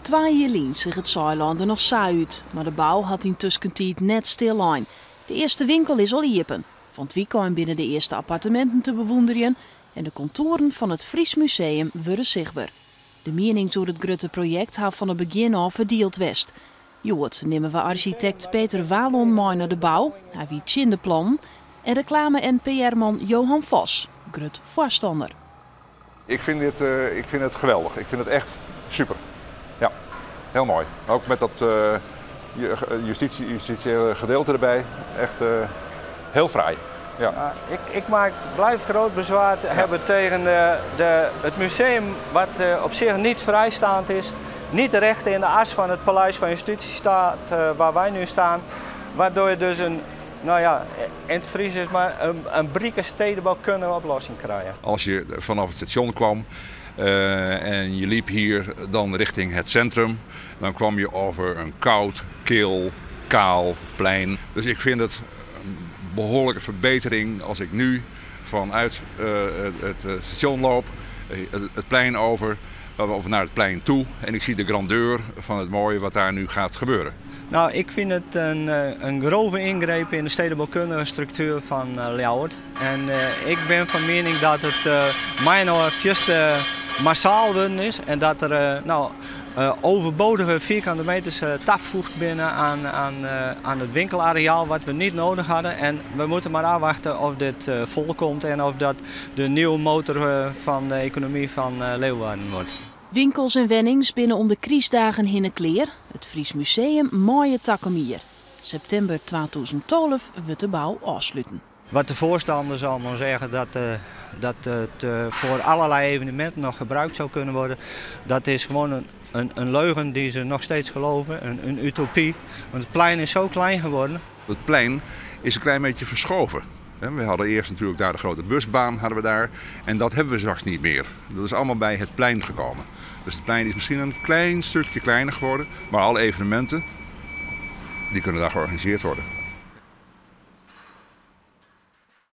2 jier lyn seach it Saailân der noch sa út, mar de bou hat yn tuskentiid net stillein. De earste winkel is al iepen. Fan it wykein binne de earste apparteminten te bewûnderjen en de kontoeren fan it Fries Museum wurde sichtber. De mienings oer it grutte projekt ha fan it begjin ôf ferdield west. Hjoed nimme we arsjitekt Peter Walon mei nei de bou. Hy wie tsjin de plannen. En reklame- en PR-man Johan Vos, grut foarstanner. Ik vind het geweldig. Ik vind het echt super. Ja, heel mooi. Ook met dat justitiële gedeelte erbij. Echt heel fraai. Ja. Ja, ik blijf groot bezwaar hebben tegen het museum wat op zich niet vrijstaand is. Niet recht in de as van het Paleis van Justitie staat waar wij nu staan. Waardoor je dus een, nou ja, in het Fries is maar een brieke stedenbouwkundige oplossing krijgen. Als je vanaf het station kwam en je liep hier dan richting het centrum, dan kwam je over een koud, kil, kaal plein. Dus ik vind het een behoorlijke verbetering als ik nu vanuit het station loop, het plein over, of naar het plein toe en ik zie de grandeur van het mooie wat daar nu gaat gebeuren. Nou, ik vind het een grove ingreep in de stedenbouwkundige structuur van Ljouwert. En ik ben van mening dat het minor juist massaal worden is en dat er overbodige vierkante meters toevoegd binnen aan het winkelareaal wat we niet nodig hadden. En we moeten maar afwachten of dit volkomt en of dat de nieuwe motor van de economie van Leeuwarden wordt. Winkels en wennings binne om de krystdagen hinne klear. It Fries Museum moaie takom jier. Septimber 2012 wurdt de bou ôfsletten. Wat de voorstanders allemaal zeggen dat het voor allerlei evenementen nog gebruikt zou kunnen worden, dat is gewoon een leugen die ze nog steeds geloven, een utopie. Want het plein is zo klein geworden. Het plein is een klein beetje verschoven. We hadden eerst natuurlijk daar de grote busbaan hadden we daar. En dat hebben we straks niet meer. Dat is allemaal bij het plein gekomen. Dus het plein is misschien een klein stukje kleiner geworden. Maar alle evenementen, die kunnen daar georganiseerd worden.